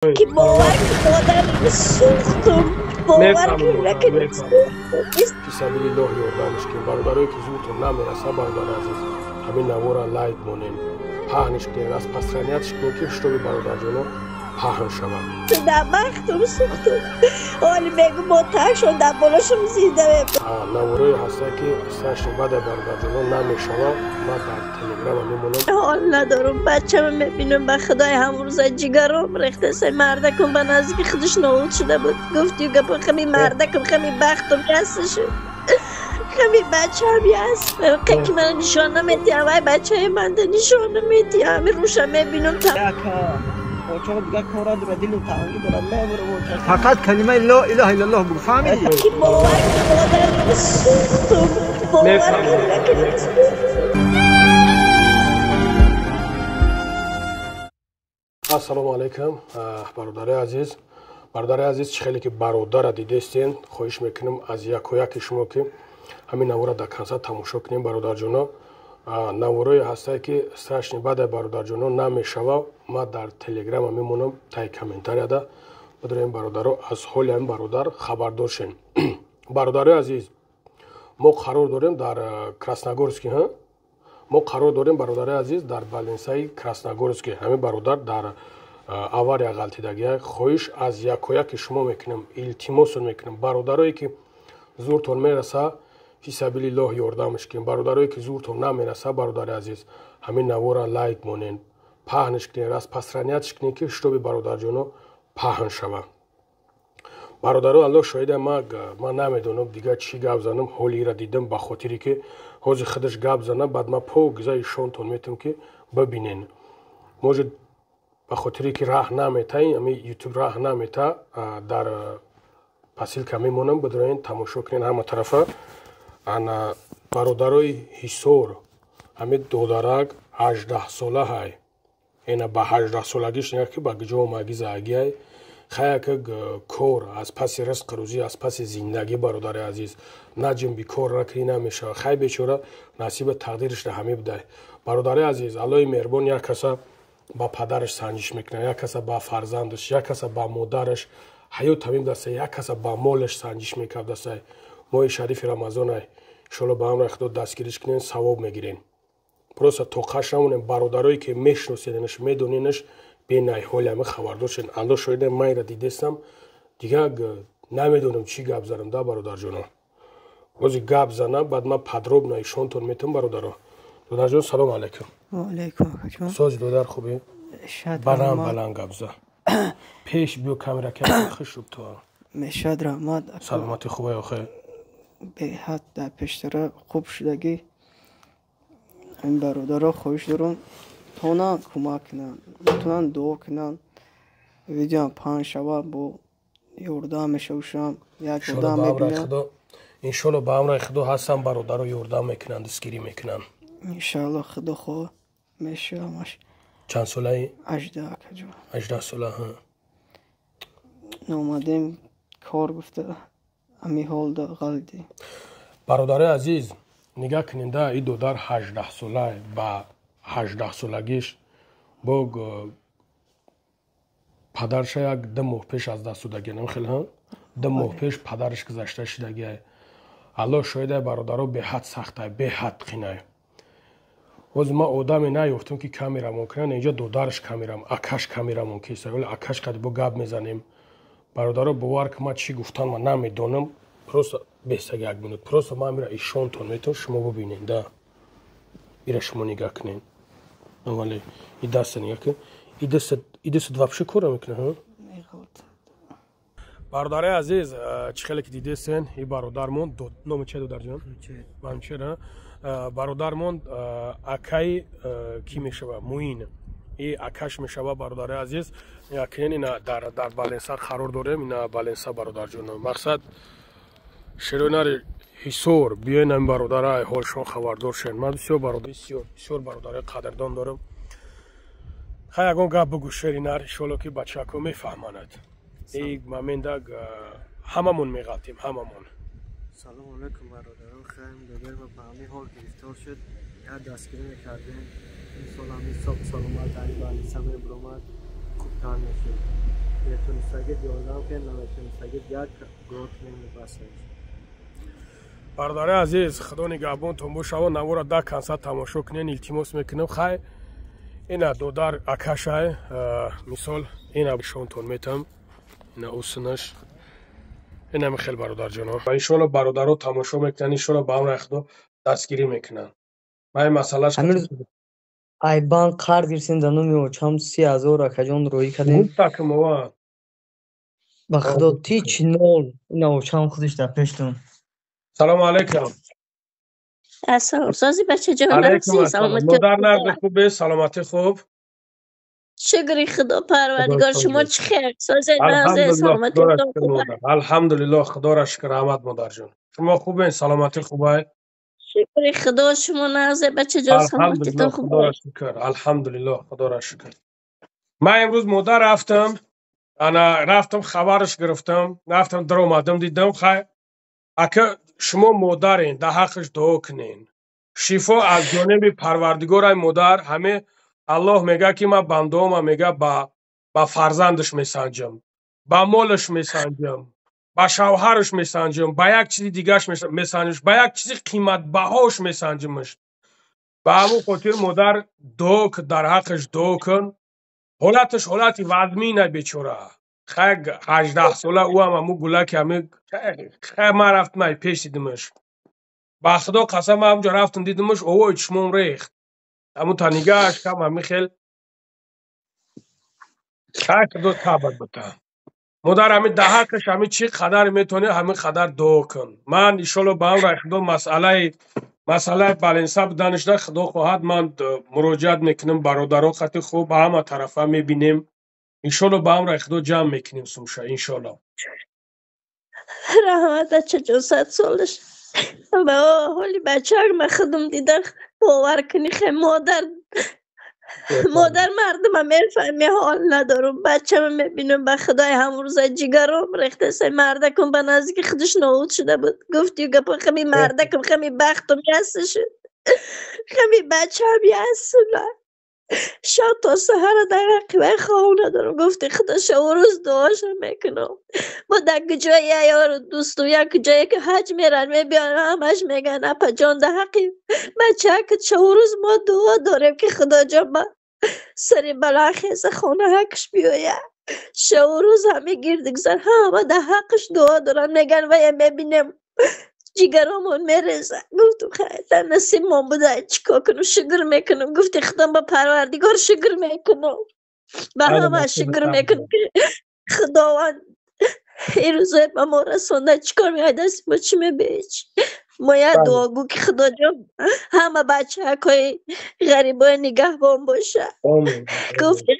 Ки бовар ки модарам сӯхтум, бовар ки накунед. Фи сабилиллоҳ ёрдамш кунем, бародарое ки зудтон намераса. Бародари азиз, ҳамин навора лайк монем, паҳнш кунем, распространять ш кунем, ки чтобы бародарҷоно паҳн шавад. Дар бахтум сӯхтум, ҳоли мегу бо такшон дар болошум зинда. Наворое ҳастанд, ки страшно бада, бародарҷоно, намешавад. Ман дар телеграма мемонам. Ҳол надорум, бачама мебинам, ба худои ҳамрӯза ҷигаром рехтаса. Мардакум ба наздики худаш ноуд шуда буд, гуфтию гапо, хами мардакум, хами бахтум яста шуд, хами бачаам яст, ки мана нишон наметиҳам, вай бачаи манда нишон наметиҳам, ҳами рӯша мебинам. Фақат калимаи ло илаҳа иллаллоҳ бугу, фаҳмидӣ? Ки бовар ки модарам сӯхтум, бовар ки накунед. Ассалому алайкум, бародари азиз. Бародари азиз, чӣ хеле ки бародара дидестен, хоҳиш мекунам аз якояки шумо, ки ҳамин навора до конца тамошо кунем. Бародарҷоно, наворое ҳастае, ки страшно бада, бародарҷоно, намешава. Ман дар телеграма мемонам, таи комментарияда бидорем. Бародаро, аз ҳоли ҳамин бародар хабардор шем. Бародарои азиз, мо қарор дорем дар Красногорский, мо қарор дорем, бародарои азиз, дар больница и Красногорский. Ҳамин бародар дар авария ғалтидагия. Хоҳиш аз якояки шумо мекунам, илтимосон мекунам, бародарое ки зуртон мераса, фи сабилиллоҳ ёрдамш кунем. Бародарое ки зуртон намераса, бародари азиз, ҳамин навора лайк монен, паҳнш кунем, распространять ш кунем, ки чтобы бародарҷоно паҳн шавад. Бародаро, Аллоҳ шоҳида, ман намедонам дигар чӣ гап занам. Ҳоли ира дидам, ба хотире ки ҳозир худаш гап занам, баъд ман покиза ишонтон метавам, ки бибинен. Может, ба хотире ки раҳ намета, ами Ютуб раҳ намета, дар посылка мемонам, бидроен, тамошо кунен ҳама тарафа. Ана, бародарои Ҳисор, ҳами додарак 18-сола ҳай. Ена, ба 18-солагиш нигоҳ, ки ба куҷо омаги заагиай. Хаяка кор аз паси ризқи рӯзӣ, аз паси зиндагӣ, бародари азиз, наҷим бикор накунӣ, намешавад. Хай, бечора, насиба тақдираш ҳамӣ будай. Бародари азиз, Аллоҳи меҳрубон як каса ба падараш санҷиш мекунад, як каса ба фарзандаш, як каса ба модараш. Ҳаёт ҳамин дастай, як каса ба молаш санҷиш мекардасай. Моҳи шарифи Рамазонай, иншолло, ба амри Худо дастгириш кунен, савоб мегирем. Просто тоқаш намонем. Бародарое ки мешиносенаш, медоненаш, бенай ҳоли ҳами хабардор шед. Алло шоҳида, ман ира дидестам, дигар намедонам чӣ гап занам да. Бародарҷоно, бози гап занам, баъд ман подробно ишонтон метавам. Бародаро, додарҷон, салому алайкум. Ваалайкум, акаҷон. Сози, додар, хубе? Баланд баланд гап за, пеш биё, камера хушуб то. Мешад, раҳмат. Саломати хубе охе? Беҳад, дар пештара хуб шудагӣ. Ин бародаро хоҳиш дорам, тонанд кӯмак кунанд, метавонанд дуо кунанд, видеоам паҳн шавад, бо ёрдам мешавушам, як одам мебинам. Иншолло, ба амраи Худо ҳастам, бародаро ёрдам мекунанд, дастгирӣ мекунанд. Иншалло, Худо хоҳ, мешавамаш. Чанд солаи? 18, акаҷон. 18 сола. Омадем кор гуфта, ҳами ҳолда ғалдӣ. Бародарои азиз, нигаҳ кунед, и додар 18-сола, ба 18-солагиш бо падарша як 2 моҳ пеш аз даст додагия. Намхел, 2 моҳ пеш падараш гузашта шидагия. Аллоҳ шоҳида, бародаро, беҳад сахтай, беҳад қинай. Ҳозир ман одаме наёфтам, ки камерамон кунан. Инҷо додараш камерам, акаш камерамон киса, вале акаш қади бо гап мезанем. Бародаро, бовар ки ман чӣ гуфтан ман намедонам. Просто бестаг, як минут, просто ман ира ишонтон метавон, шумо бубинед да. Ира шумо нигаҳ кунед, вале и даста нигаҳ кун, и дастат вообще кора мекунад. Бародари азиз, чӣ хеле ки дидесен, и бародармон номи че, додарҷон? Манчер. Бародармон акаи кӣ мешава? Муин и акаш мешава. Бародари азиз, якнен ина дар больница қарор дорем, ина больница. Бародарҷон, мақсад, шеронари Ҳисор, биёен, ами бародара ҳолшон хабардор шен. Ман бисёр бародар, бисёр бисёр бародари қадрдон дорам. Хай, ягон гап бугӯ, шери нар, иншолло, ки бачако мефаҳманад. И момента ҳамамон меғалтем, ҳамамон. Салому алайкум, бародарон. Хайм, додар ма ба ҳамин ҳол гирифтор шуд, як дастгирӣ мекардем. Ин сол ҳамин соқ саломат дар больница мебуромад, хубтар мешуд. Метонистагид ёрдам кунед, наметонистагид, як дуо кунед, бас. Бародари азиз, Худо нигаҳбонтон бошава. Навора да конца тамошо кунен, илтимос мекунем. Хай, ина додар акашай, мисол, ина нишонтон метам, ина усунаш, инами хел, бародарҷоно. Иншолло, бародаро тамошо мекунанд, иншолло, ба амри Худо дастгирӣ мекунанд. Ман ин масъалаш Ай банк қарз гирифтем дар номи очам, 30 000, акаҷон, роҳӣ кардем. Гуфтакмова. Ба Худо, тич нол. Ина очам худиш дар пештон. Салому алайкум. Ассалом, сози, бачаҷон? Алайкум ассалом, модар. Нағз, хубе, саломатӣ хуб? Шукри Худо, Парвардигор. Шумо чӣ хел, созе, нағзе, саломатӣ? Алҳамдулиллоҳ, Худоро шукр, раҳмат, модарҷон. Шумо хубен, саломатӣ хубай? Шукри Худо. Шумо нағзе, бачаҷон, саломатитон хуб? Худоро шукр, алҳамдулиллоҳ, Худоро шукр. Ман имрӯз, модар, рафтам, ана рафтам, хабараш гирифтам, рафтам, даромадам, дидам. Хай, ака, шумо модарен, дар ҳаққаш дуо кунен. Шифо аз ҷониби Парвардигорай, модар. Ҳаме Аллоҳ мега, ки ман бандоама, мега, ба фарзандаш месанҷам, ба молаш месанҷам, ба шавҳараш месанҷам, ба як чизи дигараш месанҷам, ба як чизи қиматбаҳош месанҷамаш. Ба ҳамон хотир, модар, дуо, дар ҳаққаш дуо кун. Ҳолаташ ҳолати вазмина, бечора. Хай, 18 сола, ӯ ҳам ҳамун гулаки ҳами. Хай, ман рафтам, ай пеш дидимаш. Ба Худо қасам, ман ҳамҷо рафтам, дидимаш, овои чишмом рехт. Ҳамун та нигаҳаш кам ҳами хел. Хай, Худо сабр бита, модар. Ҳами дар ҳаққаш ҳами чӣ қадар метавонӣ, ҳамин қадар дуо кун. Ман, иншолло, ба амри Худо, масъалаи баленса буданашда, Худо хоҳад, ман муроҷиат мекунам бародаро хати хуб, ба ҳама тарафа мебинем. Иншолло, ба амри Худо, ҷамъ мекунем сумша, иншолло. Раҳмат, бачаҷон, сад солаш. Ба ҳоли бачаак ма худам дида, бовар кунӣ, хе модар, мардума мефаҳми, ҳол надорум. Бачама мебинам, ба Худои ҳамрӯза, ҷигаром рехтаса. Мардакум ба наздики худаш ноуд шуда буд. Гуфти гапо, хами мардакум, хами бахтум яста шуд, хами бачаам ясуна. Шаб то саҳара дар ҳаққи вай хоб надорам. Гуфти Худо, шабу рӯз дуоша мекунам. Мо дар куҷои ёру дӯсту як куҷое ки ҳаҷ меран, мебиён, ҳамаш меган: «Апаҷон, дар ҳаққи бачаакат шабу рӯз мо дуо дорем, ки Худоҷон ба сари бала хеза, хона ҳаққаш биёяд». Шабу рӯз ҳами гирдигзар ҳама дар ҳаққаш дуо доранд. Меган, вая мебинем, ҷигаромон мереза. Гуфтум, хайр, дар насибмон буда, чӣ кор кунам? Шукр мекунам, гуфти худам, ба Парвардигор шукр мекунам, ба ҳама шукр мекунам, ки Худованд ин рӯзое ба мо расонда. Чӣ кор меояд дасти мо, чӣ мебеч? Мо як дуогӯ, ки Худоҷон ҳама бачаакҳои ғарибои нигаҳбон боша. Гуфти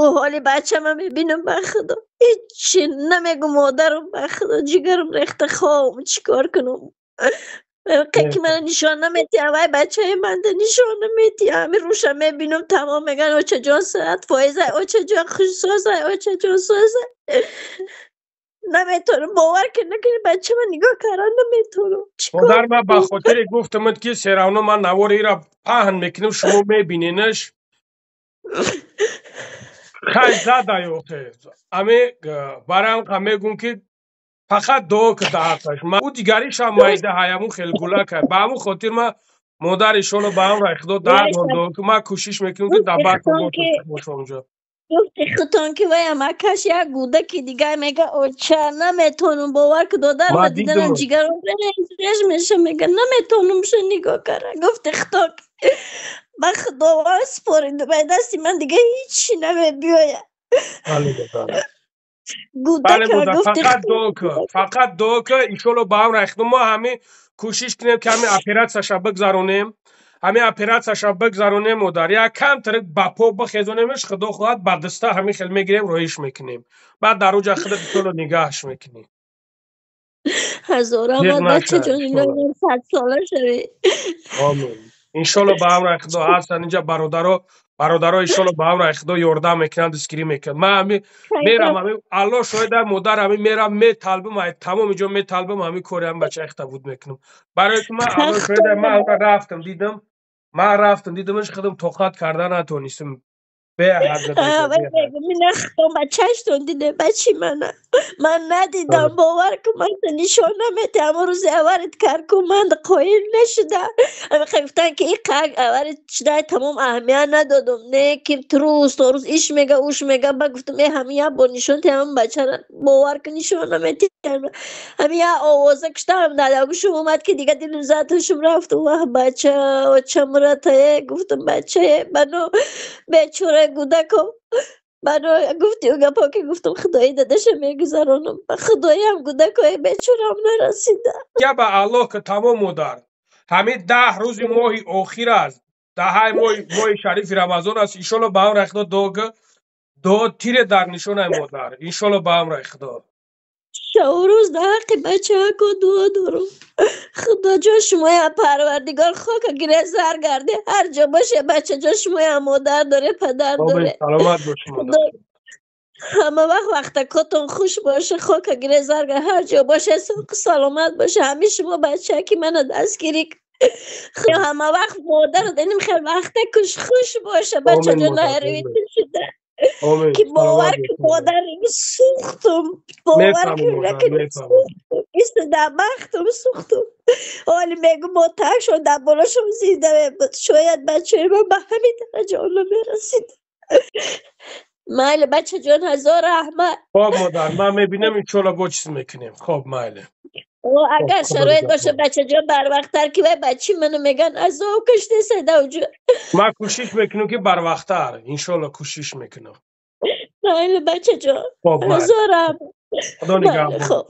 ӯ ҳоли бачама мебинам, ба Худо, ҳичи намегум, модарам, ба Худо, ҷигарам рехта, ховам, чӣ кор кунам? Ки мана нишон наметиҳам, вай бачаи манда нишон наметиҳам. Ҳамин рӯша мебинам, тамом меган: «Очаҷон, 100%, очаҷон, хушсозай, очаҷон, созай». Наметавонам, бовар ки накунӣ, бачама нигоҳ кардан наметавонам. Модар, ман ба хотире гуфтамад, ки всё равно ман навори ира паҳн мекунам, шумо мебиненаш. Хай, зада ёхе ами барам мегум, ки фақат дуо ки даҳақаш ӯ дигаришам майда ҳаяму хел гулака. Ба ҳамун хотир ман, модар, ишоло, ба амраи Худо, даҳон дуо ки ман кӯшиш мекунам, ки дар бартон бошам. Гуфти худтон, ки ваям акаш як гудаки дигар мега: «Оча, наметавонам бовар ки додарма диданам, ҷигаром реш меша». Мега: «Наметавонам ша нигоҳ кара». Гуфти худо, ба Худованд спориду, ба дасти ман дига ҳичи намебиёяд. Фақат дуо кун, фақат дуо кун. Иншолло, ба амраи Худо, мо ҳамин кӯшиш кунем, ки ҳамин оператсияша бигзаронем, ҳамин оператсияша бигзаронем, модар, як камтар ба по бихезонемш, Худо хоҳад, ба даста ҳамин хел мегирем, роҳиш мекунем. Баъд дар уҷа худат, иншолло, нигаҳш мекунӣ. Ҳазор раҳмат, бачаҷон, 100 сола шавӣ. Омин. Иншолло, ба амраи Худо, ҳастан инҷа бародаро, бародаро, иншолло, ба амраи Худо, ёрдам мекунанд, дастгирӣ мекунанд. Ман ҳами мерам, ҳами Аллоҳ шоҳида, модар, ҳами мерам, металбам, тамоми ҷо металбам, ҳами кори ҳами бача ихта буд мекунам. Барои ки ман, Аллоҳ шоҳида, ман рафтам, дидам, ман рафтам, дидамаш, худам тоқат карда натонистам. Мегум диде бачи мана ман надидам, бовар кун, ман нишон намети. Ҳамон рӯзи аварит карку ман қоил нашуда. Гуфтан ки иқак аварит шуда, тамом аҳамият надодум. Не ки рӯз то рӯз иш мега, уш мега. Ба гуфтам, э, ҳами як бор нишон ти ҳамон бачара, бовар кун, нишон намети. Ҳами як овоза куштам, дар гӯшум омад, ки дига дилм зад, ҳушум рафт. Ваҳ, бача очамрата, э, гуфтам, бачае бано бечора гудако бано гуфти гапо ки гуфтам, худои дадаша мегузаронам, ба худоям гудакои бечорам нарасида. Я ба Аллоҳ ки тамом, модар, ҳамин 10 рӯзи моҳи охир аст, даҳаи моҳи шарифи Рамазон аст. Иншолло, ба амраи Худо дуо ки, дуо тире дар нишонаи модар, иншолло, ба амраи Худо. Шабу рӯз дар ҳаққи бачаҳако дуо дорам. Худоҷон, шумоя Парвардигор хока гире зар гарде, ҳар ҷо боше. Бачаҷон, шумоя модар доре, падар доре. Саломат бош. Ҳама вақт вақтакотон хуш боше, хока гире зар гарде, ҳар ҷо боше, саломат боше. Ҳамин шумо бачаки мана дастгирӣ, ҳама вақт модар иним хел вақта куш хуш боша. Бачаҷон, найрӯи шуда ки бовар ки модар сӯхтум, бовар ки дар бахтум сӯхтум. Ҳоли мегум, мо так шуд, дар болошон зинда мебуд, шояд бачаи ман ба ҳамин дараҷа оно мерасид. Майли, бачаҷон, ҳазор раҳмат. Хоб, модар, ман мебинам, иншолло, бо чиз мекунем. Хоб, майли. Агар шароит боша, бачаҷон, барвақттар, ки вай бачи ману меган азоб кашидеса давҷо. Ман кӯшиш мекунам, ки барвақттар, иншолло, кӯшиш мекунам. Майли, бачаҷон, ҳазор раҳмат. Худо нигаҳбон.